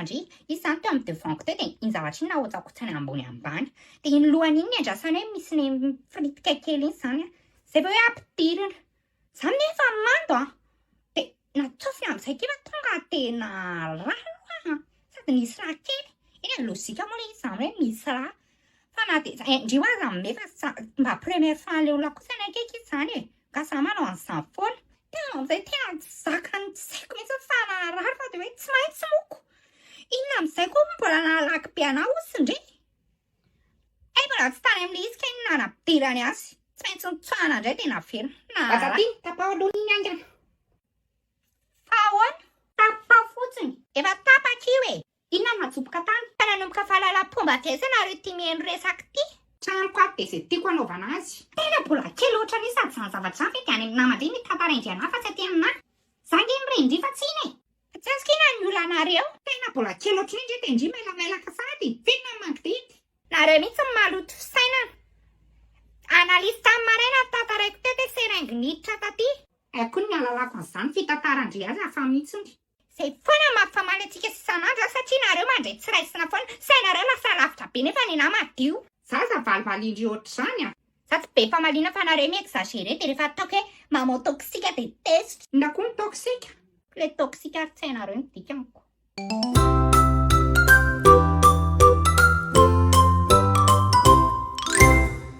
an-dry. Izy izany teo amin'ny devant-ko teo dia iny zavatra iny nahotsakotsainy ambony ambany. Dia iny lohany iny niandrasany hoe misy ny mifiritika kely iny izany an. Izay vao hoe ampidirina. Za nefa mando an! Dia natsofiny amin'izay kely fa tonga dia narary aloha an! Sady nisy rà kely. Eny e, lojika moa ilay izy izany hoe misy rà. Fa na dia eh, ndry ho aza nefa mba première fois an'ilay olona kosa ny akaiky izy izany e! Ka za manao an'izany foana. Tena amin'izay tena tsy zakan'ny saiko mihitsy fa narary fa dia hoe tsy maintsy moko. Inona amin'izay koa mbola nahalaky be anah hozy ndry? Hay mbola tsy tany amin'ilay izy kay no nanampidirany azy. Tsy maintsy nitsoahana indray dia naverina. Aza aty, tapaho aloha iny haingana. Fa ahoana? Tapaho fotsiny. Efa tapaka io e! Inona no natsoboka tany? Fa nanomboka fahalalam-pomba avy aiza nareo ity mihaino resaka ity? Tranoko ato dia izay tiako hanaovana azy. Tena mbola kely ohatran'io sady izany zavatra izany ve dia any amin'ny naman-dry no hitantarain-dry anah fa tsy aty aminah. Za ange mirendria fa tsy iny e! Tsy azoko inona ny olanareo. Tena mbola kely ohatran'io ndry dia ndry mailamailaka sahady e! Velona ny mangidihidy. Nareo mihitsy no maloto fisainana. Analyse tamin'ny maraina no tantaraiko teo dia seringue niditra taty. Haiko ny ahalalako an'izany fitantaran-dry azy hafa mihitsiny. Zay foana no mampifamaly antsika isan'andro a satria nareo mandray tsy raisina foana, sainareo lasa lavitra be nefa nenah madio. Zaza valivalindry ohatr'izany a! Za tsy be famaliana fa nareo mi-exagere de rehefa ataoko hoe maman toxique de tezitra. Inona koa ny toxique? Le toxique ary tsy hainareo ny dikany ko.